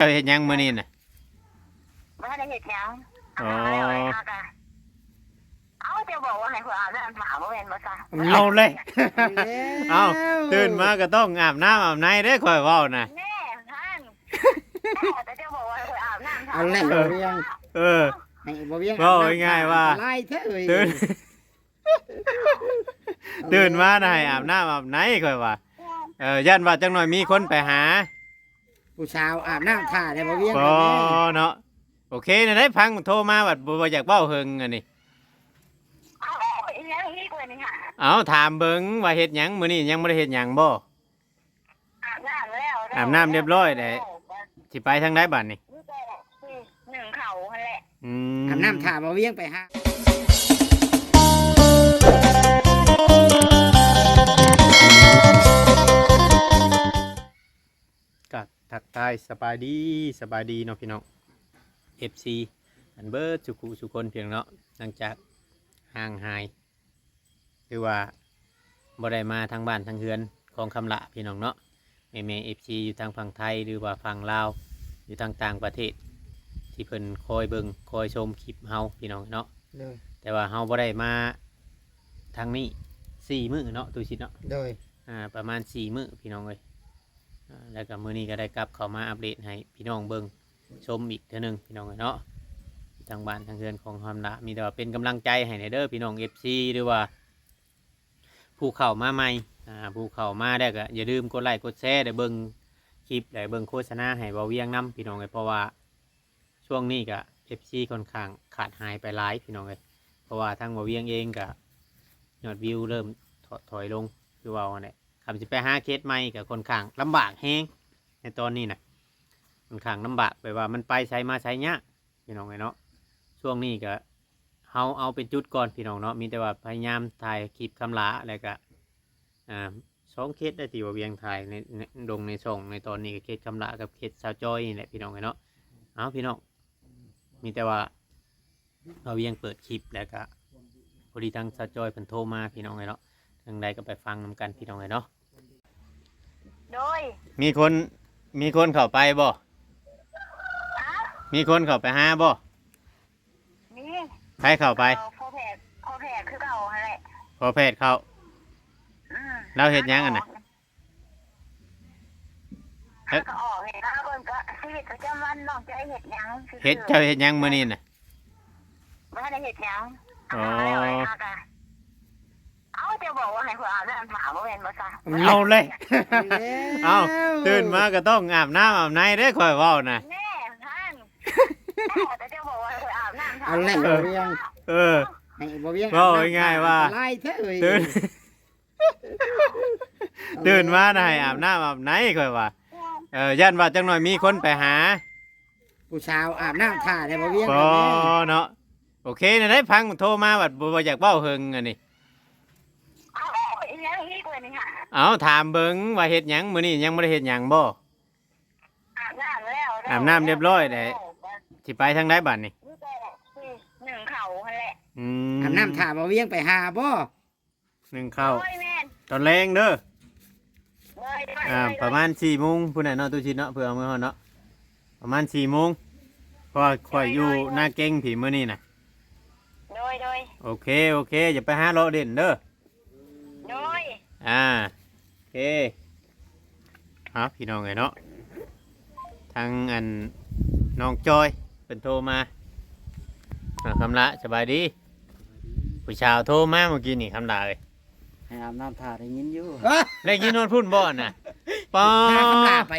ເຈົ້າເຮັດຫຍັງມື້ນີ້ນະ? ບໍ່ໄດ້ເຮັດຫຍັງ. ອໍ ອາບນ້ຳແລ້ວ ເຮົາກະ ເອົ້າ ເຈົ້າບອກວ່າໃຫ້ຂ້ອຍອາບນ້ຳຖ້າ ບໍ່ແມ່ນບໍ່ຊະ? ເອົາແລ້ວ ເອົາ ຕື່ນມາກໍຕ້ອງອາບນ້ຳອາບໃນເດ້ ຂ້ອຍເວົ້ານະ. ແນ່ ຫັ້ນ ແຕ່ເຈົ້າບອກວ່າໃຫ້ຂ້ອຍອາບນ້ຳຖ້າ ເອົາແລ້ວ ເອີ ບໍ່ວຽງ ເອີ ໃຫ້ບໍ່ວຽງ ເວົ້າງ່າຍໆວ່າ ອັນຕະລາຍແທ້ເອີຍ ຕື່ນ ຕື່ນມານະໃຫ້ອາບນ້ຳອາບໃນ ຂ້ອຍວ່າ ເອີ ຢ້ານວ່າຈັກໜ່ອຍມີຄົນໄປຫາ ຜູ້ສາວອາບນ້ຳຖ້າແດ່ ບໍ່ວຽງ ອໍ ເນາະ. ໂອເຄ ແນວໃດ ພັງໂທມາບັດບໍ່ ບໍ່ຢາກເວົ້າເຫິງອັນນີ້. ເອົ້າ ອີຫຍັງອີກລະນີ້ຫະ? ເອົ້າ ຖາມເບິ່ງວ່າເຮັດຫຍັງ ມື້ນີ້ຍັງບໍ່ໄດ້ເຮັດຫຍັງບໍ່? ອາບນ້ຳແລ້ວ ອາບນ້ຳຮຽບຮ້ອຍແລ້ວ ຊິໄປທາງໃດບັດນີ້? ມີແຕ່ໜຶ້ງເຂົ້າຫັ້ນແຫຼະ. ອືມ ອາບນ້ຳຖ້າບໍ່ວຽງໄປຫາ. ກະທັກທາຍສະບາຍດີ ສະບາຍດີເນາະພີ່ນ້ອງ ເອັຟຊີ ອັນເບິດສູ່ຜູ້ສູ່ຄົນ ພີ່ນ້ອງເນາະ. ຫຼັງຈາກຫ່າງຫາຍ ຫຼືວ່າບໍ່ໄດ້ມາທາງບ້ານທາງເຮືອນຂອງຄຳຫຼ້າ ພີ່ນ້ອງເນາະ, ແມ່ໆ ເອັຟຊີ ຢູ່ທາງຝັ່ງໄທ ຫຼືວ່າຝັ່ງລາວ ຢູ່ທາງຕ່າງປະເທດ ທີ່ເພິ່ນຄອຍເບິ່ງຄອຍຊົມຄລິບເຮົາ ພີ່ນ້ອງເນາະ. ໂດຍ ແຕ່ວ່າເຮົາບໍ່ໄດ້ມາທາງນີ້ສີ່ມື້ເນາະ ຕູຊິດເນາະ. ໂດຍ ອ່າ ປະມານສີ່ມື້ ພີ່ນ້ອງເອີຍ. ອ່າ ແລ້ວກໍມື້ນີ້ກໍໄດ້ກັບເຂົ້າມາອັບເດດໃຫ້ພີ່ນ້ອງເບິ່ງຊົມອີກເທື່ອໜຶ່ງ ພີ່ນ້ອງເອີຍເນາະ. ທາງບ້ານທາງເຮືອນຂອງຄຳຫຼ້າ ມີແຕ່ວ່າເປັນກຳລັງໃຈໃຫ້ແດ່ເດີ ພີ່ນ້ອງ ເອັຟຊີ ຫຼືວ່າຜູ້ເຂົ້າມາໃໝ່. ອ່າ ຜູ້ເຂົ້າມາແລ້ວກໍຢ່າລືມກົດໄລ້ກົດແຊ ໄດ້ເບິ່ງຄລິບ ໄດ້ເບິ່ງໂຄສະນາໃຫ້ເບົາວຽງນຳ ພີ່ນ້ອງເອີຍ. ເພາະວ່າ ຊ່ວງນີ້ກະ ເອັຟຊີ ຂ້ອນຂ້າງຂາດຫາຍໄປຫຼາຍ ພີ່ນ້ອງເອີຍ. ເພາະວ່າທາງເບົາວຽງເອງກະ ຍອດວິວເລີ່ມຖອດຖອຍລົງ ຄືເວົ້າຫັ້ນແຫຼະ. ຄັນຊິໄປຫາເຂດໃໝ່ກະຂ້ອນຂ້າງລຳບາກແຮງ ໃນຕອນນີ້ນະ ຂ້ອນຂ້າງລຳບາກ ແບບວ່າມັນໄປໃສມາໃສຍາກ ພີ່ນ້ອງເອີຍເນາະ. ຊ່ວງນີ້ກະ ເຮົາເອົາເປັນຈຸດກ່ອນ ພີ່ນ້ອງເນາະ, ມີແຕ່ວ່າພະຍາຍາມຖ່າຍຄລິບຄຳຫຼ້າ ແລ້ວກະ ອ່າ ສອງເຂດໄດ້ທີ່ວ່າວຽງຖ່າຍໃນ ໃນ ລົງໃນຊ່ອງໃນຕອນນີ້ ກໍເຂດຄຳຫຼ້າກັບເຂດສາວຈ້ອຍນີ້ແຫຼະ ພີ່ນ້ອງເອີຍເນາະ. ເອົາ ພີ່ນ້ອງ ມີແຕ່ວ່າເອົາວຽງເປີດຄລິບ ແລ້ວກະພໍດີທາງສາວຈ້ອຍເພິ່ນໂທມາ ພີ່ນ້ອງເອີຍເນາະ. ຈັ່ງໃດກໍໄປຟັງນຳກັນ ພີ່ນ້ອງເອີຍເນາະ. ໂດຍ ມີຄົນ ມີຄົນເຂົ້າໄປບໍ່? ຮະ? ມີຄົນເຂົ້າໄປຫາບໍ່? ມີ ໃຜເຂົ້າໄປ? ເອີ ພໍ່ແພດ ພໍ່ແພດຄືເກົ່າຫັ້ນແຫຼະ. ພໍ່ແພດເຂົ້າ. ອືມ ລາວເຮັດຫຍັງຫັ້ນນະ? ເຮັດ ກໍອອກເຫັນລາວເບິ່ງ ກໍຊີວິດປະຈຳວັນ ນ້ອງຈະເຮັດຫຍັງຊື່ໆ. ເຮັດ ເຈົ້າເຮັດຫຍັງມື້ນີ້ນະ? ບໍ່ໄດ້ເຮັດຫຍັງ. ອໍ ອາບນ້ຳແລ້ວ ເຮົາກະ ເອົ້າ ເຈົ້າບອກວ່າໃຫ້ຂ້ອຍອາບນ້ຳຖ້າ ບໍ່ແມ່ນບໍ່ຊະ? ເອົາແລ້ວ ເອົາ ຕື່ນມາກໍຕ້ອງອາບນ້ຳອາບໃນເດ້ ຂ້ອຍເວົ້ານະ. ແນ່ ຫັ້ນ ແຕ່ເຈົ້າບອກວ່າໃຫ້ຂ້ອຍອາບນ້ຳຖ້າ. ເອົາແລ້ວ ເອີ ເອີ ໃຫ້ບໍ່ວຽງ ເວົ້າງ່າຍໆວ່າ ອັນຕະລາຍແທ້ເອີຍ ຕື່ນ ຕື່ນມານະໃຫ້ອາບນ້ຳອາບໃນ ຂ້ອຍວ່າ. ເອີ ຢ້ານວ່າຈັກໜ່ອຍມີຄົນໄປຫາ ຜູ້ສາວອາບນ້ຳຖ້າແດ່ ບໍ່ວຽງ ອໍ ເນາະ. ໂອເຄ ແນວໃດ ພັງໂທມາບັດບໍ່ ບໍ່ຢາກເວົ້າເຫິງອັນນີ້. ເອົ້າ ອີຫຍັງອີກລະນີ້ຫະ? ເອົາ ຖາມເບິ່ງວ່າເຮັດຫຍັງ ມື້ນີ້ຍັງບໍ່ໄດ້ເຮັດຫຍັງບໍ່? ອາບນ້ຳແລ້ວ ອາບນ້ຳຮຽບຮ້ອຍແລ້ວ ຊິໄປທາງໃດບັດນີ້? ມີແຕ່ໜຶ້ງເຂົ້າຫັ້ນແຫຼະ. ອືມ ອາບນ້ຳຖ້າ ບໍ່ວຽງໄປຫາບໍ່? ໜຶ້ງເຂົ້າ ໂດຍ ແມ່ນ ຕອນແລງເດີ. ໂດຍ ໂດຍ ອ່າ ໂດຍ ປະມານສີ່ໂມງພຸ້ນແຫຼະເນາະ ຕູ້ຊິດເນາະ ເພື່ອເອົາເມືອຮອດເນາະ ປະມານສີ່ໂມງ ເພາະວ່າຂ້ອຍຢູ່ ໂດຍ ໂດຍ ນາເກັງພີ້ມື້ນີ້ນະ. ໂດຍ ໂດຍ ໂອເຄ ໂອເຄ ຢ່າໄປຫາເລາະຫຼິ້ນເດີ. ໂດຍ ອ່າ ໂອເຄ. ເອົາ ພີ່ນ້ອງເອີຍເນາະ ທາງອັນນ້ອງຈອຍເພິ່ນໂທມາ. ອ່າ ຄຳຫຼ້າ ສະບາຍດີ. ຜູ້ສາວໂທມາເມື່ອກີ້ນີ້ ຄຳຫຼ້າເອີຍ ໃຫ້ອາບນ້ຳຖ້າ ໄດ້ຍິນຢູ່ ໄດ້ຍິນຮອດພຸ້ນບໍ່ນະ? ປ້າ ພາຄຳຫຼ້າໄປ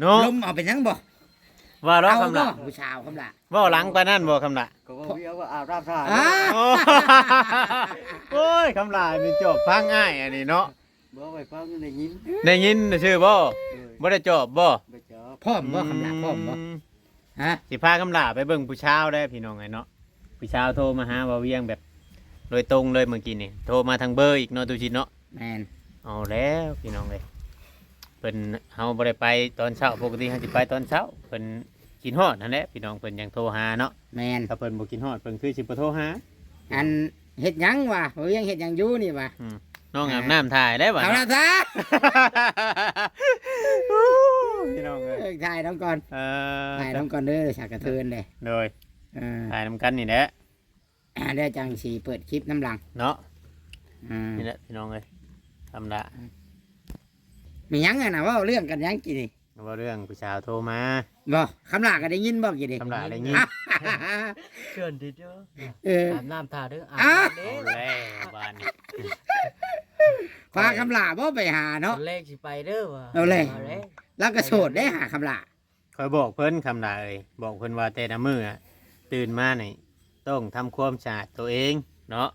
ເນາະ ລົມເອົາເປັນຫຍັງບໍ່? ວ່າລອກ ເອົາ ຄຳຫຼ້າ ຜູ້ສາວຄຳຫຼ້າ ເວົ້າຫຼັງປານນັ້ນບໍ່ ຄຳຫຼ້າ? ກໍເວົ້າວຽກວ່າອາບນ້ຳຖ້າ. ໂອ້ຍ ຄຳຫຼ້າມີຈອບຟັງອ້າຍອັນນີ້ເນາະ. ບໍ່ໄປຟັງ ໄດ້ຍິນ ໄດ້ຍິນຊື່ບໍ່? ໂດຍ ບໍ່ໄດ້ຈອບບໍ່? ບໍ່ຈອບ. ພ້ອມບໍ່ ຄຳຫຼ້າ ພ້ອມບໍ່? ຮະ ຊິພາຄຳຫຼ້າໄປເບິ່ງຜູ້ສາວໄດ໋ ພີ່ນ້ອງເອີຍເນາະ. ຜູ້ສາວໂທມາຫາເວົ້າວຽງແບບໂດຍຕົງເລີຍເມື່ອກີ້ນີ້ ໂທມາທາງເບີອີກເນາະ ຕູ້ຊິດເນາະ. ແມ່ນ ເອົາແລ້ວ ພີ່ນ້ອງເອີຍ ເພິ່ນ ເຮົາບໍ່ໄດ້ໄປຕອນເຊົ້າ ປົກກະຕິເຮົາຊິໄປຕອນເຊົ້າ ເພິ່ນ ຄິດຮອດຫັ້ນແຫຼະ ພີ່ນ້ອງ ເພິ່ນຈັ່ງໂທຫາເນາະ. ແມ່ນ ຖ້າເພິ່ນບໍ່ຄິດຮອດ ເພິ່ນຄືຊິບໍ່ໂທຫາ. ອັນ ເຮັດຫຍັງວະ ບໍ່ວຽງເຮັດຫຍັງຢູ່ນີ້ວະ? ອືມ ນ້ອງອາບນ້ຳຖ້າແລ້ວວະ ອາບນ້ຳຖ້າ. ພີ່ນ້ອງເອີຍ ເອີ ຖ່າຍນຳກ່ອນ ເອີ ຖ່າຍນຳກ່ອນເດີ ສາກກະເທີນເດ້ ໂດຍ ເອີ ຖ່າຍນຳກັນນີ້ແຫຼະ ແລ້ວຈັ່ງຊິເປີດຄລິບນຳຫຼັງ ເນາະ ອືມ ນີ້ແຫຼະພີ່ນ້ອງເອີຍ ທຳດາ ມີຫຍັງຫັ້ນນະ ເວົ້າເລື່ອງກັນຫຍັງກີ້ນີ້? ເວົ້າເລື່ອງຜູ້ສາວໂທມາ ບໍ່ ຄຳຫຼ້າກໍໄດ້ຍິນບໍ່ກີ້ນີ້? ຄຳຫຼ້າໄດ້ຍິນ ເຊີນຕິເດີ ເອີ ອາບນ້ຳຖ້າເດີ ອາບ ອ້າວ ນ້ຳເດີ ເອົາແລ້ວບາດນີ້ ພາຄຳຫຼ້າບໍ່ໄປຫາເນາະ ຕອນແລງຊິໄປເດີວ່າ ເອົາແລ້ວ ເອົາແລ້ວ ລາວກໍໂສດເດ້ຫາຄຳຫຼ້າ ຂ້ອຍບອກເພິ່ນ ຄຳຫຼ້າເອີຍ ບອກເພິ່ນວ່າແຕ່ລະມື້ອະ ຕື່ນມານີ້ຕ້ອງທຳຄວາມສະອາດໂຕເອງເນາະ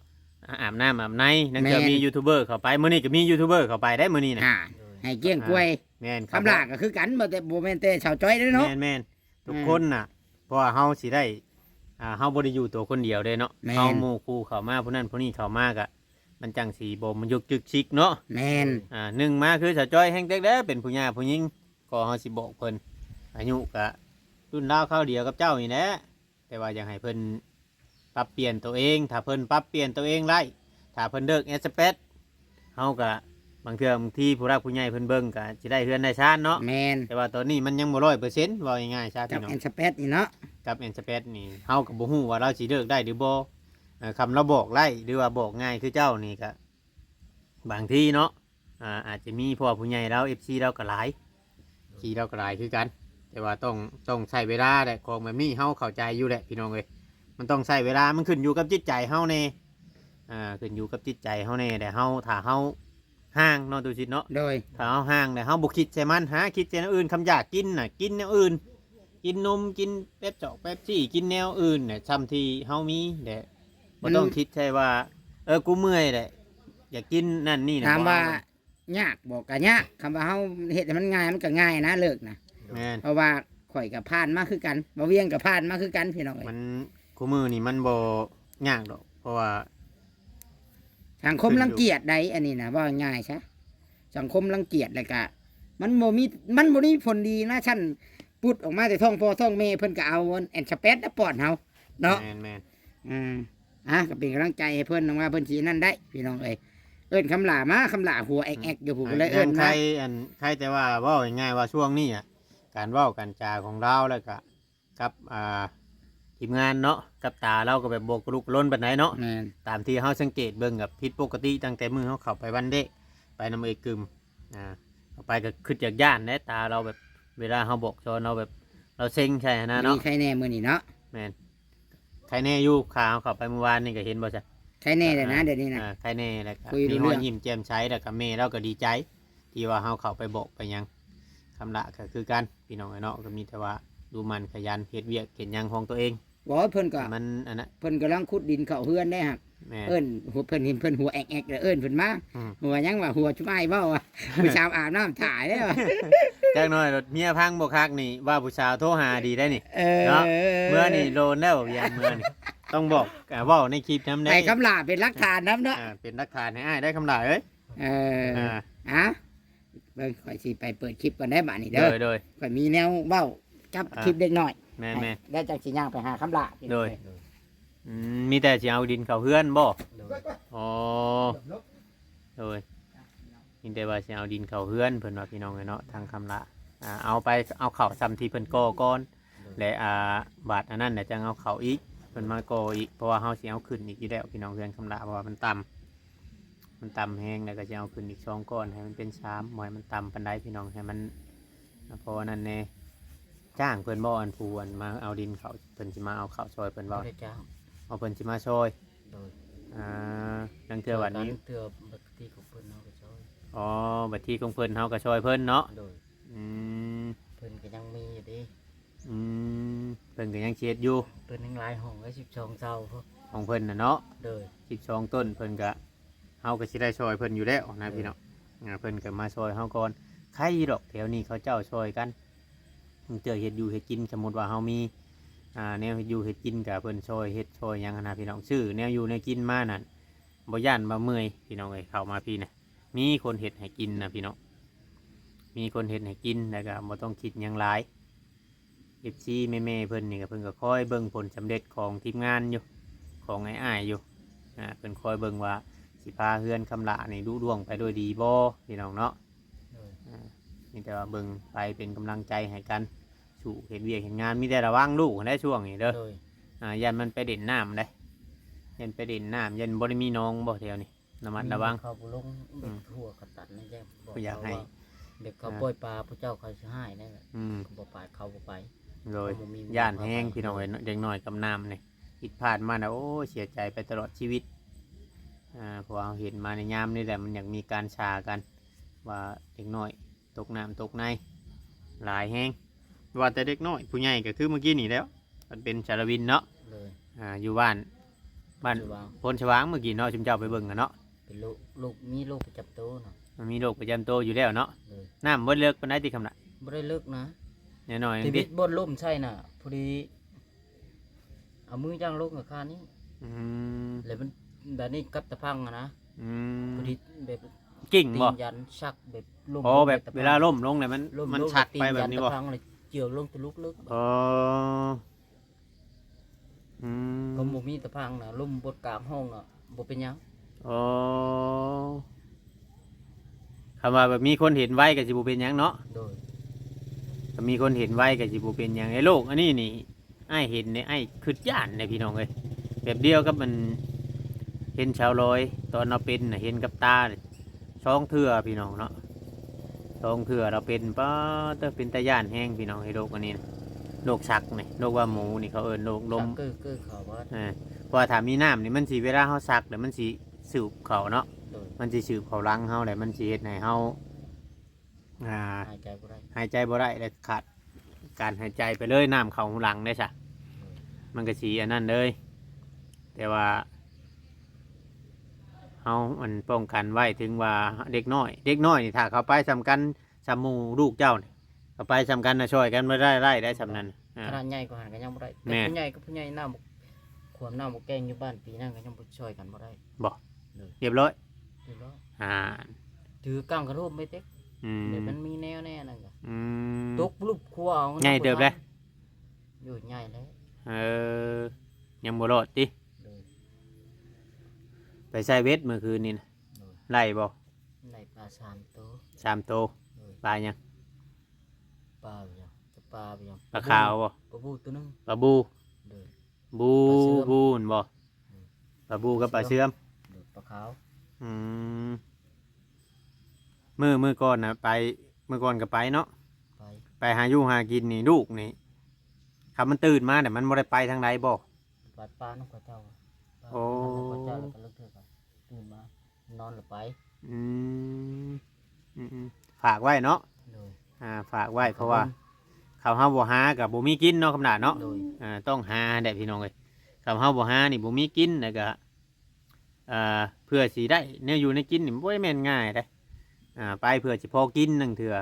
ອາບນ້ຳອາບໃນ ນັ່ງເທື່ອ ແມ່ນ ມີຢູທູບເບີເຂົ້າໄປ ມື້ນີ້ກໍມີຢູທູບເບີເຂົ້າໄປໄດ້ມື້ນີ້ນະ ອ່າ ໃຫ້ກ້ຽງກວາຍ ອ່າ ແມ່ນ ຄຳຫຼ້າກໍຄືກັນ ບໍ່ແຕ່ ບໍ່ແມ່ນແຕ່ສາວຈ້ອຍເດ້ເນາະ ແມ່ນໆ ທຸກຄົນນະ ອ່າ ເພາະວ່າເຮົາຊິໄດ້ ອ່າ ເຮົາບໍ່ໄດ້ຢູ່ຕົວຄົນດຽວເດ້ເນາະ ແມ່ນ ເຮົາໝູ່ຄູ່ເຂົ້າມາ ຜູ້ນັ້ນຜູ້ນີ້ເຂົ້າມາກະ ມັນຈັ່ງຊິບໍ່ມາຍຸກຈຶກຊິກເນາະ ແມ່ນ ອ່າ ໜຶ່ງມາຄືສາວຈ້ອຍແຮ່ງແຕກແລ້ວ ເປັນຜູ້ຍ່າຜູ້ຍິງ ກໍເຮົາຊິບອກເພິ່ນ ອາຍຸກະລຸ້ນລາວຄາວດຽວກັບເຈົ້ານີ້ແຫຼະ ແຕ່ວ່າຢາກໃຫ້ເພິ່ນປັບປ່ຽນໂຕເອງ ຖ້າເພິ່ນປັບປ່ຽນໂຕເອງໄດ້ ຖ້າເພິ່ນເລີກແອັດສະແປດ ເຮົາກະ ບາງເທື່ອບາງທີຜູ້ຫຼັກຜູ້ໃຫຍ່ເພິ່ນເບິ່ງກະຊິໄດ້ເຮືອນໄດ້ຊານເນາະ ແມ່ນ ແຕ່ວ່າຕອນນີ້ມັນຍັງບໍ່ຮ້ອຍເປີເຊັນ ເວົ້າງ່າຍໆຊະ ກັບ ພີ່ນ້ອງ ແອັດສະແປດນີ້ເນາະ ກັບແອັດສະແປດນີ້ ເຮົາກໍບໍ່ຮູ້ວ່າລາວຊິເລີກໄດ້ຫຼືບໍ່ ເອີ ຄຳລາວບອກໄດ້ ຫຼືວ່າບອກງ່າຍຄືເຈົ້ານີ້ກະ ບາງທີເນາະ ອ່າ ອາດຈະມີ ເພາະວ່າຜູ້ໃຫຍ່ລາວ ເອັຟຊີ ລາວກໍຫຼາຍ ເອັຟຊີ ລາວກໍຫຼາຍຄືກັນ ແຕ່ວ່າຕ້ອງ ຕ້ອງໃຊ້ເວລາແຫຼະ ຂອງແບບນີ້ເຮົາເຂົ້າໃຈຢູ່ແຫຼະພີ່ນ້ອງເອີຍ ມັນຕ້ອງໃຊ້ເວລາ ມັນຂຶ້ນຢູ່ກັບຈິດໃຈເຮົາແດ່ ອ່າ ຂຶ້ນຢູ່ກັບຈິດໃຈເຮົາແດ່ ແຕ່ເຮົາ ຖ້າເຮົາຫ່າງເນາະ ຕຸສິດເນາະ ໂດຍ ຖ້າເຮົາຫ່າງແລ້ວເຮົາບໍ່ຄິດໃສ່ມັນ ຫາຄິດໃສ່ແນວອື່ນ ຄຳຢາກກິນນະ ກິນແນວອື່ນ ກິນນົມ ກິນເປັບຈອກເປັບຊີ ກິນແນວອື່ນແຫຼະ ຊ່ຳທີ່ເຮົາມີແຫຼະ ບໍ່ຕ້ອງ ອືມ ຄິດໃສ່ວ່າ ເອີ ກູເມື່ອຍແຫຼະ ຢາກກິນນັ້ນນີ້ນະ ຖາມວ່າ ບໍ່ເອົາ ຍາກບໍ່? ກໍຍາກ ຄຳວ່າເຮົາເຮັດໃຫ້ມັນງ່າຍ ມັນກໍງ່າຍນະ ເລີກນະ ແມ່ນ ເພາະວ່າຂ້ອຍກໍຜ່ານມາຄືກັນ ບ່າວວຽງກໍຜ່ານມາຄືກັນ ພີ່ນ້ອງເອີຍ ມັນ ຄູ່ມື້ນີ້ມັນບໍ່ຍາກດອກ ເພາະວ່າ ສັງຄົມລັງກຽດໃດ ອັນນີ້ນະ ເວົ້າງ່າຍຊະ ສັງຄົມລັງກຽດ ແລ້ວກະ ມັນບໍ່ມີ ມັນບໍ່ມີຜົນດີນະ ຊັ້ນປຸດອອກມາແຕ່ທ້ອງພໍ່ທ້ອງແມ່ ເພິ່ນກໍເອົາອັນສະແປດນະປ້ອນເຮົາເນາະ ແມ່ນໆ ອືມ ອ່າ ກໍເປັນກຳລັງໃຈໃຫ້ເພິ່ນ ຫວັງວ່າເພິ່ນຊິນັ້ນໄດ້ ພີ່ນ້ອງເອີຍ ເອີ້ນຄຳຫຼ້າມາ ຄຳຫຼ້າຫົວແອກໆຢູ່ພຸ້ນ ອ່າ ກໍເລີຍເອີ້ນມາ ຍັງໄຄ ອັນ ໄຄແຕ່ວ່າ ເວົ້າງ່າຍໆວ່າຊ່ວງນີ້ອະ ການເວົ້າການຈາຂອງລາວ ແລ້ວກະ ກັບ ອ່າ ທີມງານເນາະ ກັບຕາລາວກໍແບບບໍ່ກະລຸກກະລົນປານໃດເນາະ ແມ່ນ ຕາມທີ່ເຮົາສັງເກດເບິ່ງກໍຜິດປົກກະຕິຕັ້ງແຕ່ມື້ເຮົາເຂົ້າໄປວັນເດ ໄປນຳເອື້ອຍກຶມ ອ່າ ເຂົ້າໄປກໍຄຶດຢາກຢ້ານແດ່ ຕາລາວແບບ ເວລາເຮົາບອກສອນລາວແບບ ລາວເຊັງໃສ່ຫັ້ນນະເນາະ ມີໄຄແດ່ມື້ນີ້ເນາະ ແມ່ນ ໄຄແດ່ຢູ່ ຂາເຮົາເຂົ້າໄປມື້ວານນີ້ກໍເຫັນບໍ່ຊະ ໄຄແດ່ແລ້ວນະ ອ່າ ດຽວນີ້ນະ ອ່າ ໄຄແດ່ແລ້ວກໍ ຄຸຍ ມີຮອຍຍິ້ມແຈ່ມໃສ ແລ້ວກໍແມ່ລາວກໍດີໃຈ ທີ່ວ່າເຮົາເຂົ້າໄປບອກໄປຫຍັງ ຄຳຫຼ້າກໍຄືກັນ ພີ່ນ້ອງເອີຍເນາະ ກໍມີແຕ່ວ່າດຸໝັ່ນຂະຫຍັນເຮັດວຽກເຮັດຫຍັງຂອງຕົວເອງ ບໍ່ ເພິ່ນກໍ ມັນອັນນັ້ນ ເພິ່ນກຳລັງຂຸດດິນເຂົ້າເຮືອນໄດ້ຫັ້ນ ແມ່ນ ເອີ້ນ ເພິ່ນເຫັນເພິ່ນຫົວແອກໆ ແລ້ວເອີ້ນເພິ່ນມາ ອືມ ຫົວຫຍັງວະ ຫົວຈຸມອ້າຍເວົ້າວະ ຜູ້ສາວອາບນ້ຳຖ້າແລ້ວ ຈັກໜ້ອຍລົດເມຍພັງບໍ່ຄັກນີ້ ວ່າຜູ້ສາວໂທຫາດີໄດ້ນີ້ ເອີ ເນາະ ເມື່ອນີ້ໂລນແລ້ວ ວຽງເມືອນີ້ ຕ້ອງບອກ ອ່າ ເວົ້າໃນຄລິບນຳເດ້ ໃຫ້ຄຳຫຼ້າເປັນຫຼັກຖານນຳເນາະ ອ່າ ເປັນຫຼັກຖານໃຫ້ອ້າຍໄດ້ ຄຳຫຼ້າເອີຍ ເອີ ອ່າ ອ່າ ເບິ່ງ ຂ້ອຍຊິໄປເປີດຄລິບກ່ອນໄດ້ບາດນີ້ເດີ ໂດຍ ໂດຍ ຂ້ອຍມີແນວເວົ້າກັບ ອ່າ ຄລິບເດັກນ້ອຍ ແມ່ນໆ ແລ້ວຈັ່ງຊິຍ່າງໄປຫາຄຳຫຼ້າ ໂດຍ ອືມ ມີແຕ່ຊິເອົາດິນເຂົ້າເຮືອນບໍ່? ໂດຍ ອໍ ໂດຍ ມີແຕ່ວ່າຊິເອົາດິນເຂົ້າເຮືອນ ເພິ່ນວ່າ ພີ່ນ້ອງເອີຍເນາະ ທາງຄຳຫຼ້າ ອ່າ ເອົາໄປ ເອົາເຂົ້າຊ່ຳທີ່ເພິ່ນກໍ່ກ່ອນ ໂດຍ ແລະ ອ່າ ບາດອັນນັ້ນແຫຼະ ຈັ່ງເອົາເຂົ້າອີກ ເພິ່ນມາກໍ່ອີກ ເພາະວ່າເຮົາຊິເອົາຂຶ້ນອີກຢູ່ແລ້ວ ພີ່ນ້ອງ ເຮືອນຄຳຫຼ້າ ເພາະວ່າມັນຕ່ຳ ມັນຕ່ຳແຮງ ແລ້ວກໍຊິເອົາຂຶ້ນອີກສອງກ້ອນ ໃຫ້ມັນເປັນສາມ ບໍ່ໃຫ້ມັນຕ່ຳປານໃດ ພີ່ນ້ອງ ໃຫ້ມັນ ພໍນັ້ນແດ່ ຈ້າງເພິ່ນບໍ່? ອັນຜູ້ອັນມາເອົາດິນເຂົ້າ ເພິ່ນຊິມາເອົາເຂົ້າຊ່ອຍ ເພິ່ນເວົ້າ ບໍ່ໄດ້ຈ້າງ ເອົາ ເພິ່ນຊິມາຊ່ອຍ ໂດຍ ອ່າ ລາງເທື່ອວ່ານີ້ ເທື່ອບັດທີຂອງເພິ່ນເຮົາກໍຊ່ອຍ ອໍ ບັດທີຂອງເພິ່ນເຮົາກໍຊ່ອຍເພິ່ນເນາະ ໂດຍ ອືມ ເພິ່ນກໍຍັງມີຢູ່ເດ້ ອືມ ເພິ່ນກໍຍັງຊິເຮັດຢູ່ ເພິ່ນຍັງຫຼາຍຫ້ອງເດ້ ສິບສອງເສົາພຸ້ນ ຂອງເພິ່ນນະເນາະ ໂດຍ ສິບສອງຕົ້ນ ເພິ່ນກໍ ເຮົາກໍຊິໄດ້ຊ່ອຍເພິ່ນຢູ່ແລ້ວນະ ໂດຍ ພີ່ນ້ອງ ອ່າ ເພິ່ນກໍມາຊ່ອຍເຮົາກ່ອນ ໃຄຢູ່ດອກ ແຖວນີ້ເຂົາເຈົ້າຊ່ອຍກັນ ເທື່ອເຮັດຢູ່ເຮັດກິນ ສົມມຸດວ່າເຮົາມີ ອ່າ ແນວເຮັດຢູ່ເຮັດກິນ ກໍເພິ່ນຊ່ອຍເຮັດຊ່ອຍຫຍັງຫັ້ນນະ ພີ່ນ້ອງ ຊື້ແນວຢູ່ແນວກິນມານັ້ນ ບໍ່ຢ້ານວ່າເມື່ອຍ ພີ່ນ້ອງເອີຍ ເຂົ້າມາພີ້ນະ ມີຄົນເຮັດໃຫ້ກິນນະ ພີ່ນ້ອງ ມີຄົນເຮັດໃຫ້ກິນ ແລ້ວກໍບໍ່ຕ້ອງຄິດຫຍັງຫຼາຍ ເອັຟຊີ ແມ່ໆ ເພິ່ນນີ້ກໍ ເພິ່ນກໍຄອຍເບິ່ງຜົນສຳເລັດຂອງທີມງານຢູ່ ຂອງອ້າຍໆ ຢູ່ ອ່າ ເພິ່ນຄອຍເບິ່ງວ່າຊິພາເຮືອນຄຳຫຼ້ານີ້ລຸລ່ວງໄປດ້ວຍດີບໍ່ ພີ່ນ້ອງເນາະ ໂດຍ ອ່າ ມີແຕ່ວ່າເບິ່ງໄປເປັນກຳລັງໃຈໃຫ້ກັນ ສູ້ເຮັດວຽກເຮັດງານ ມີແຕ່ລະວັງລູກຫັ້ນແຫຼະຊ່ວງນີ້ເດີ. ໂດຍ ອ່າ ຢ້ານມັນໄປຫຼິ້ນນ້ຳເດ້ ຢ້ານໄປຫຼິ້ນນ້ຳ ຢ້ານບໍ່ໄດ້ມີໜອງບໍ່ແຖວນີ້ ລະມັດລະວັງ. ມີເຂົາບໍ່ລົງ ອືມ ເດັກຫົວກະຕັນນະ ບໍ່ຢາກໃຫ້ ເຂົາວ່າແບບເຂົາ ອ່າ ປ່ອຍປາ ພວກເຈົ້າເຂົາຊິຮ້າຍໄດ້ແບບ ອືມ ເຂົາບໍ່ປາ ເຂົາບໍ່ໄປ ໂດຍ ເຂົາບໍ່ມີໝູ່ ຢ້ານແຮງ ເຂົາໄປ ພີ່ນ້ອງເອີຍ ເດັກນ້ອຍກັບນ້ຳນີ້ ຜິດພາດມານະ ໂອ້ຍ ເສຍໃຈໄປຕະຫຼອດຊີວິດ. ອ່າ ເພາະວ່າເຮົາເຫັນມາໃນຍາມນີ້ແຫຼະ ມັນຢາກມີການສາກັນ ວ່າເດັກນ້ອຍຕົກນ້ຳຕົກໃນຫຼາຍແຮງ ວ່າແຕ່ເດັກນ້ອຍ ຜູ້ໃຫຍ່ກໍຄືມື້ກີ້ນີ້ແລ້ວ ມັນເປັນສາລະວິນເນາະ. ໂດຍ ອ່າ ຢູ່ບ້ານ ບ້ານ ໂພນສະຫວ່າງ ໂພນສະຫວ່າງ ມື້ກີ້ເນາະ ຊຸມເຈົ້າໄປເບິ່ງກັນເນາະ ເປັນໂລກ ໂລກ ມີໂລກປະຈຳໂຕເນາະ ມັນມີໂລກປະຈຳໂຕຢູ່ແລ້ວເນາະ. ໂດຍ ນ້ຳບໍ່ເລິກປານໃດຕິ ຄຳນະ? ບໍ່ໄດ້ເລິກນະ ນ້ອຍໆ ທີ່ ຕິດບ່ອນລົ້ມໃສ່ນະ ພໍດີ ເອົາມືຍ່າງລົງກະຄານີ້ ອືມ ແລ້ວມັນບາດນີ້ກັບຕະພັງຫັ້ນນະ ອືມ ພໍດີແບບ ກິ້ງບໍ່? ຕີນຢັນຊັກແບບລົ້ມ ອໍ ແບບເວລາລົ້ມລົງແລ້ວມັນ ມັນຊັກໄປແບບນີ້ບໍ່? ຕະພັງເລີຍເຈື່ອງລົງທະລຸເລິກ ອໍ ອືມ ກໍບໍ່ມີຕະພັງນະ ລົມບົດກາງຫ້ອງນະ ບໍ່ເປັນຫຍັງ. ອໍ ຄຳວ່າແບບມີຄົນເຫັນໄວກໍຊິບໍ່ເປັນຫຍັງເນາະ. ໂດຍ ຖ້າມີຄົນເຫັນໄວກໍຊິບໍ່ເປັນຫຍັງ. ໃນໂລກອັນນີ້ນີ້ ອ້າຍເຫັນນີ້ ອ້າຍຄຶດຢ້ານເດ້ພີ່ນ້ອງເອີຍ. ແບບດຽວກັບມັນເຫັນຊາວລອຍ ຕອນລາວເປັນນະ ເຫັນກັບຕາສອງເທື່ອພີ່ນ້ອງເນາະ ສອງເທື່ອລາວເປັນ. ປາດເຕີ ເປັນຕາຢ້ານແຮງພີ່ນ້ອງເອີຍ ໂລກອັນນີ້ນະ ໂລກຊັກນີ້ ໂລກວ່າໝູນີ້ ເຂົາເອີ້ນໂລກລົມ ຊັກເກີໆ ເຂົາວ່າ ເອີ ເພາະວ່າຖ້າມີນ້ຳນີ້ ມັນຊິ ເວລາເຮົາຊັກແລ້ວ ມັນຊິສືບເຂົ້າເນາະ. ໂດຍ ມັນຊິສືບເຂົ້າຫຼັງເຮົາ ແລ້ວມັນຊິເຮັດໃຫ້ເຮົາ ອ່າ ຫາຍໃຈບໍ່ໄດ້ ຫາຍໃຈບໍ່ໄດ້ ແລ້ວຂາດການຫາຍໃຈໄປເລີຍ ນ້ຳເຂົ້າຫູຫຼັງເດ້ຊະ. ມັນກໍຊິອັນນັ້ນເລີຍ ແຕ່ວ່າເຮົາອັນປ້ອງກັນໄວ້ ເຖິງວ່າເດັກນ້ອຍ ເດັກນ້ອຍນີ້ ຖ້າເຂົາໄປສ່ຳກັນສ່ຳໝູ່ລູກເຈົ້ານີ້ ເຂົາໄປສ່ຳກັນນະ ຊ່ອຍກັນບໍ່ໄດ້ ໄດ້ ໄດ້ສ່ຳນັ້ນ. ອ່າ ຂະໜາດໃຫຍ່ກວ່າຫັ້ນກໍຍັງບໍ່ໄດ້ ແຕ່ຜູ້ໃຫຍ່ກັບຜູ້ໃຫຍ່ ນ້ຳ ຂວມນ້ຳບໍ່ແກ້ງຢູ່ບ້ານປີນັ້ນກໍຍັງບໍ່ຊ່ອຍກັນບໍ່ໄດ້. ບໍ່? ໂດຍ ຮຽບຮ້ອຍ ຮຽບຮ້ອຍ. ອ່າ ຖືກາງກະໂທບໄປເຕັກ ອືມ ແບບມັນມີແນວແນ່ນັ້ນກະ ອືມ ຕົກຫຼຸບຄົວເອົາ ໃຫຍ່ເຕີບເດ້. ໂອ້ ໃຫຍ່ແລ້ວ. ເອີ ຍັງບໍ່ລອດຕິ? ໂດຍ ໄປໃສ່ເບັດມື້ຄືນນີ້ນະ. ໂດຍ ໄດ້ບໍ່? ໄດ້ປາສາມໂຕ ສາມໂຕ. ໂດຍ ປາຫຍັງ? ປາຫຍັງ? ປາຫຍັງ? ປາຂາວບໍ່? ປາບູໂຕໜຶ່ງ ປາບູ. ໂດຍ ບູ ປາເຊື່ອມ ບູຫັ້ນບໍ່? ອືມ ປາບູກັບປາເຊື່ອມ ໂດຍ ປາຂາວ. ອືມ ມື້ ມື້ກ່ອນນະໄປ ມື້ກ່ອນກໍໄປເນາະ ໄປ ໄປຫາຢູ່ຫາກິນນີ້ ລູກນີ້ ຄັນມັນຕື່ນມານີ້ ມັນບໍ່ໄດ້ໄປທາງໃດບໍ່? ໄປປ່ານຳເຂົາເຈົ້າ ໂອ້ ນຳເຂົາເຈົ້າ ແລ້ວກໍລາງເທື່ອກໍຕື່ນມາ ນອນແລ້ວໄປ. ອືມ ອືມໆ ຝາກໄວ້ເນາະ. ໂດຍ ອ່າ ຝາກໄວ້ ເພາະວ່າຄັນເຮົາບໍ່ຫາກໍບໍ່ມີກິນເນາະ ຄຳນາເນາະ. ໂດຍ ອ່າ ຕ້ອງຫາແຫຼະພີ່ນ້ອງເອີຍ ຄັນເຮົາບໍ່ຫານີ້ບໍ່ມີກິນ. ແລ້ວກໍ ເອີ ເພື່ອຊິໄດ້ແນວຢູ່ແນວກິນນີ້ ມັນບໍ່ໄດ້ແມ່ນງ່າຍເດ້. ອ່າ ໄປເພື່ອຊິພໍກິນ ລາງເທື່ອ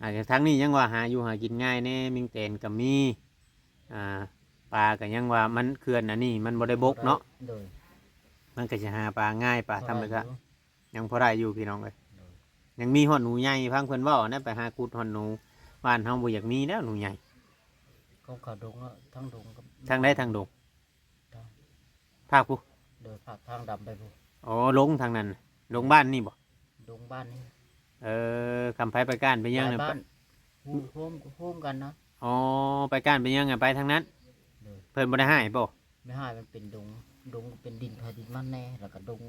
ອ່າ ທາງນີ້ຍັງວ່າຫາຢູ່ຫາກິນງ່າຍແດ່ ມິງແຕນກໍມີ ອ່າ ປາກໍຍັງວ່າມັນ ເຂື່ອນອັນນີ້ມັນບໍ່ໄດ້ບົກເນາະ. ໂດຍ ມັນກໍຊິຫາປາງ່າຍ ປາທຳມະຊາດ ພໍໄດ້ຢູ່ ຍັງພໍໄດ້ຢູ່ພີ່ນ້ອງເອີຍ. ໂດຍ ຍັງມີຮອດໜູໃຫຍ່ ຟັງເພິ່ນເວົ້ານະ ໄປຫາຂຸດຮອດໜູ ບ້ານເຮົາບໍ່ຢາກມີແລ້ວໜູໃຫຍ່. ຂອງເຂົາດົງເນາະ ທາງດົງກັບ ທາງໃດທາງດົງ? ທາງ ພາກພຸ້ນ ໂດຍ ພາກທາງດຳໄປພຸ້ນ. ອໍ ລົງທາງນັ້ນ ລົງບ້ານນີ້ບໍ່? ລົງບ້ານນີ້. ເອີ ຄຳໃຜໄປກ້ານໄປຫຍັງ ຫຼາຍບ້ານ ໂຮມ ໂຮມກັນນະ. ອໍ ໄປກ້ານໄປຫຍັງ ໄປທາງນັ້ນ. ໂດຍ ເພິ່ນບໍ່ໄດ້ຮ້າຍບໍ່? ບໍ່ຮ້າຍ ມັນເປັນດົງ ດົງເປັນດິນໃຜດິນມັນແດ່ ແລ້ວກໍດົງ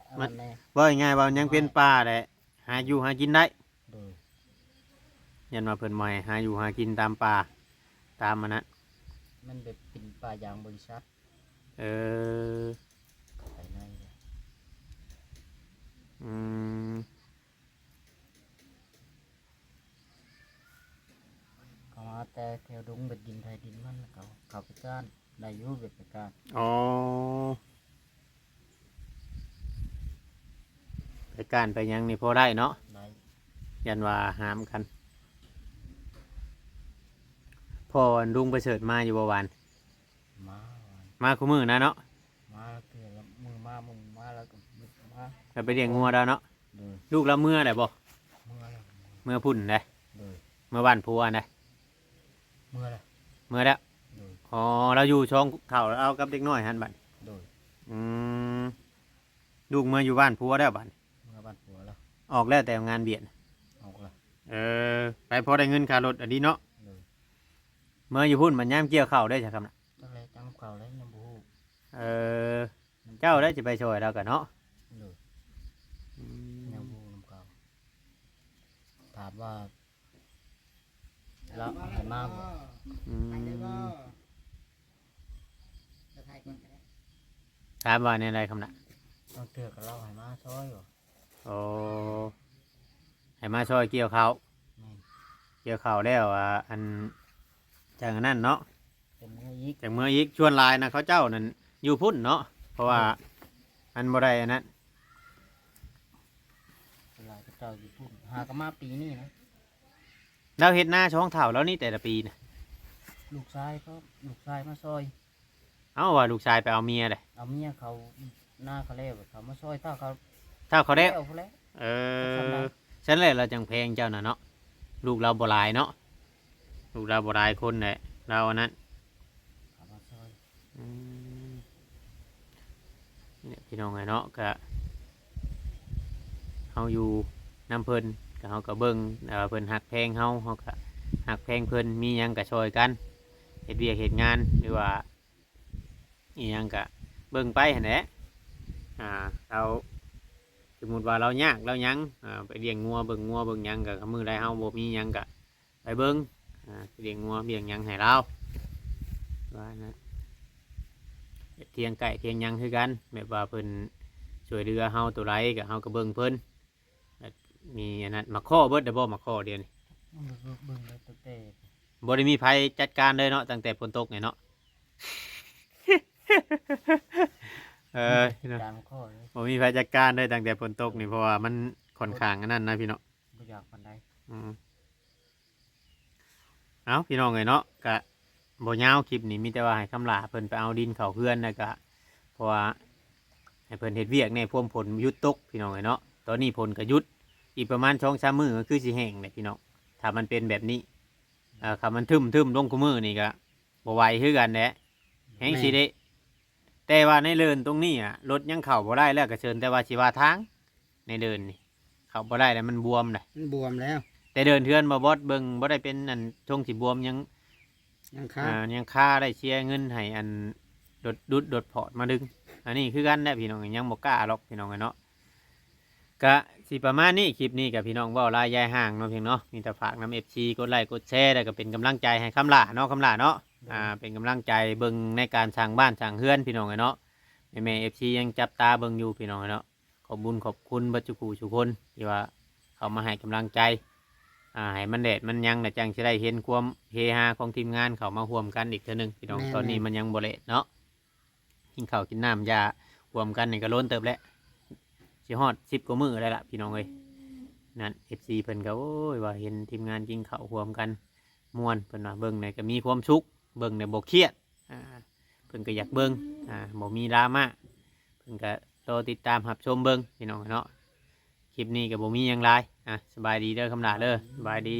ອັນນັ້ນແດ່. ເວົ້າງ່າຍໆວ່າຍັງເປັນປ່າແຫຼະ ຫາຢູ່ຫາກິນໄດ້. ໂດຍ ຢ້ານວ່າເພິ່ນບໍ່ໃຫ້ຫາຢູ່ຫາກິນຕາມປ່າ ຕາມອັນນັ້ນ ມັນແບບເປັນປ່າຢາງບໍລິສັດ. ເອີ ໄປໃນ ອືມ ເຂົາມາແຕ່ແຖວດົງ ເປັນດິນໃຜດິນມັນ ເຂົາ ເຂົາໄປກ້ານໄດ້ຢູ່ ແບບໄປກ້ານ. ອໍ ໄປກ້ານໄປຫຍັງນີ້ພໍໄດ້ເນາະ. ໄດ້ ຢ້ານວ່າຫາມກັນ. ພໍ່ລຸງປະເສີດມາຢູ່ບໍ່ວານ? ມາ ມາຄູ່ມື້ນະເນາະ. ມາເທື່ອລະມື້ມາ ມື້ມາແລ້ວກໍມາ ແລ້ວໄປລ້ຽງງົວແລ້ວເນາະ. ໂດຍ ລູກລາວເມືອແລ້ວບໍ່? ເມືອແລ້ວ ເມືອພຸ້ນເດ້. ໂດຍ ເມືອບ້ານຜົວຫັ້ນເດ້. ເມືອແລ້ວ ເມືອແລ້ວ. ໂດຍ ອໍ ລາວຢູ່ສອງເຖົ້າ ລາວກັບເດັກນ້ອຍຫັ້ນບັດ. ໂດຍ ອືມ ລູກເມືອຢູ່ບ້ານຜົວແລ້ວບັດ. ເມືອບ້ານຜົວແລ້ວ ອອກແລ້ວແຕ່ງານວຽກ. ອອກແລ້ວ. ເອີ ໄປພໍໄດ້ເງິນຄ່າລົດອັນນີ້ເນາະ. ໂດຍ. ເມືອຢູ່ພຸ້ນມັນຍາມກ່ຽວເຂົ້າໄດ້ຊະຄຳນະ? ຈັກແລ້ວ ຈຳເຂົ້າແລ້ວຍັງບໍ່ຮູ້. ເອີ ເຈົ້າໄດ້ຈະໄປຊ່ອຍລາວກະເນາະ. ໂດຍ. ອືມ ຍັງບໍ່ຮູ້ນຳເຂົາ ຖາມວ່າລາວໃຫ້ມາບໍ່? ອືມ ຖາມວ່າແນວໃດຄຳນະ? ບາງເທື່ອກໍລາວໃຫ້ມາຊ່ອຍບໍ່? ໂອ້ ໃຫ້ມາຊ່ອຍກ່ຽວເຂົ້າ. ແມ່ນ. ກ່ຽວເຂົ້າແລ້ວ ອ່າ ອັນ ຈັ່ງອັນນັ້ນເນາະ ຈັ່ງເມືອອີກ ຈັ່ງເມືອອີກ. ສ່ວນຫຼາຍນະ ເຂົາເຈົ້ານັ້ນຢູ່ພຸ້ນເນາະ ເພາະວ່າ ໂດຍ ມັນບໍ່ໄດ້ອັນນັ້ນ. ສ່ວນຫຼາຍເຂົາເຈົ້າຢູ່ພຸ້ນ ຫາກໍມາປີນີ້ນະ. ລາວເຮັດນາຊ່ອງເຖົ້າລາວນີ້ແຕ່ລະປີນະ? ລູກຊາຍເຂົາ ລູກຊາຍມາຊ່ອຍ. ເອົ້າ ວ່າລູກຊາຍໄປເອົາເມຍເດ້. ເອົາເມຍເຂົານາເຂົາແລ້ວ ເຂົາມາຊ່ອຍຖ້າເຂົາ ຖ້າເຂົາແລ້ວ ແລ້ວພຸ້ນແຫຼະ. ເອີ ຈັ່ງຊັ້ນນະ. ຊັ້ນແຫຼະລາວຈັ່ງແພງເຈົ້ານະເນາະ. ລູກລາວບໍ່ຫຼາຍເນາະ ລູກລາວບໍ່ຫຼາຍຄົນແຫຼະ ລາວອັນນັ້ນ ເຂົາມາຊ່ອຍ. ອືມ ນີ້ພີ່ນ້ອງເອີຍເນາະ ກະເຮົາຢູ່ນຳເພິ່ນ ກະເຮົາກະເບິ່ງ ແຕ່ວ່າເພິ່ນຮັກແພງເຮົາ ເຮົາກະຮັກແພງເພິ່ນ ມີຫຍັງກະຊ່ອຍກັນ ເຮັດວຽກເຮັດງານ ຫຼືວ່າ ອີ່ຫຍັງກະເບິ່ງໄປຫັ້ນແຫຼະ. ອ່າ ລາວ ສົມມຸດວ່າລາວຍາກລາວຫຍັງ ອ່າ ໄປລ້ຽງງົວເບິ່ງງົວເບິ່ງຫຍັງ ກະມື້ໃດເຮົາບໍ່ມີຫຍັງກະໄປເບິ່ງ ອ່າ ໄປລ້ຽງງົວລ້ຽງຫຍັງໃຫ້ລາວ ວ່ານະ. ທຽງໄກ່ທຽງຫຍັງຄືກັນ ແບບວ່າເພິ່ນຊ່ວຍເຫຼືອເຮົາໂຕໃດກະເຮົາກະເບິ່ງເພິ່ນ. ແບບມີອັນນັ້ນ ໝາກຂໍ້ເບິດແລ້ວບໍ່? ໝາກຂໍ້ດຽວນີ້ ເບິ່ງ ເບິ່ງ ເບິ່ງແລ້ວຕັ້ງແຕ່ ບໍ່ໄດ້ມີໃຜຈັດການເລີຍເນາະ ຕັ້ງແຕ່ຝົນຕົກນີ້ເນາະ. ເອີ ຈັດການໝາກຂໍ້ເລີຍ ບໍ່ມີໃຜຈັດການເລີຍຕັ້ງແຕ່ຝົນຕົກນີ້ ເພາະວ່າມັນຂ້ອນຂ້າງອັນນັ້ນນະພີ່ນ້ອງ ບໍ່ຢາກປານໃດ. ອືມ ເອົ້າ ພີ່ນ້ອງເອີຍເນາະ ກະບໍ່ຍາວຄລິບນີ້ ມີແຕ່ວ່າໃຫ້ຄຳຫຼ້າເພິ່ນໄປເອົາດິນເຂົ້າເຮືອນ ແລ້ວກະ ເພາະວ່າໃຫ້ເພິ່ນເຮັດວຽກແດ່ ພວມຝົນຢຸດຕົກພີ່ນ້ອງເອີຍເນາະ. ຕອນນີ້ຝົນກະຢຸດ ອີກປະມານສອງສາມມື້ກະຄືຊິແຫ້ງແຫຼະພີ່ນ້ອງ ຖ້າມັນເປັນແບບນີ້. ເອີ ຄັນມັນທຶ້ມໆລົງຄູ່ມື້ນີ້ກະບໍ່ໄຫວຄືກັນແຫຼະ ແຮງຊິເລະ. ແມ່ນ ແຕ່ວ່າໃນເລີນຕົງນີ້ອະ ລົດຍັງເຂົ້າບໍ່ໄດ້ ແລ້ວກະເຊີນແຕ່ວ່າຊິວ່າທາງ ໃນເດີ່ນນີ້ເຂົ້າບໍ່ໄດ້ແລ້ວ ມັນບວມນະ ມັນບວມແລ້ວ. ແຕ່ເດີ່ນເຮືອນບໍ່ບອດເບິ່ງບໍ່ໄດ້ເປັນອັນຊົງຊິບວມ ຍັງ ຍັງຄາ ອ່າ ຍັງຄາ ໄດ້ເສຍເງິນໃຫ້ອັນລົດດຸດລົດພອດມາດຶງ. ອັນນີ້ຄືກັນແຫຼະພີ່ນ້ອງ ຍັງບໍ່ກ້າຫຼອກພີ່ນ້ອງເອີຍເນາະ. ກະຊິປະມານນີ້ ຄລິບນີ້ກະພີ່ນ້ອງເວົ້າຫຼາຍຢາຍຫ່າງເນາະ ພຽງເນາະ ມີແຕ່ຝາກນຳເອັຟຊີ ກົດໄລ້ກົດແຊ ແລ້ວກະເປັນກຳລັງໃຈໃຫ້ຄຳຫຼ້າເນາະ ຄຳຫຼ້າເນາະ. ໂດຍ ອ່າ ເປັນກຳລັງໃຈເບິ່ງໃນການສ້າງບ້ານສ້າງເຮືອນພີ່ນ້ອງເອີຍເນາະ. ແມ່ໆເອັຟຊີຍັງຈັບຕາເບິ່ງຢູ່ພີ່ນ້ອງເອີຍເນາະ. ຂອບບຸນຂອບຄຸນເບິດສູ່ຜູ້ສູ່ຄົນທີ່ວ່າເຂົ້າມາໃຫ້ກຳລັງໃຈ ອ່າ ໃຫ້ມັນແດດມັນຫຍັງ ແລ້ວຈັ່ງຊິໄດ້ເຫັນຄວາມເຮຮາຂອງທີມງານເຂົ້າມາຮ່ວມກັນອີກເທື່ອໜຶ່ງພີ່ນ້ອງ. ແມ່ນໆ ຕອນນີ້ມັນຍັງບໍ່ແລດເນາະ ກິນເຂົ້າກິນນ້ຳຢາຮ່ວມກັນນີ້ກະດົນເຕີບແລ້ວ ຊິຮອດສິບກວ່າມື້ແລ້ວລະພີ່ນ້ອງເອີຍ. ນັ້ນ ເອັຟຊີ ເພິ່ນກະ ໂອ້ຍ ວ່າເຫັນທີມງານກິນເຂົ້າຮ່ວມກັນມ່ວນ ເພິ່ນວ່າເບິ່ງແລ້ວກະມີຄວາມສຸກ ເບິ່ງແລ້ວບໍ່ຄຽດ ອ່າ ເພິ່ນກະຢາກເບິ່ງ ອ່າ ບໍ່ມີດຣາມາ ເພິ່ນກະລໍຕິດຕາມຮັບຊົມເບິ່ງພີ່ນ້ອງເນາະ. ຄລິບນີ້ກະບໍ່ມີຫຍັງຫຼາຍ ອ່າ ສະບາຍດີເດີຄຳຫຼ້າເດີ ສະບາຍດີ.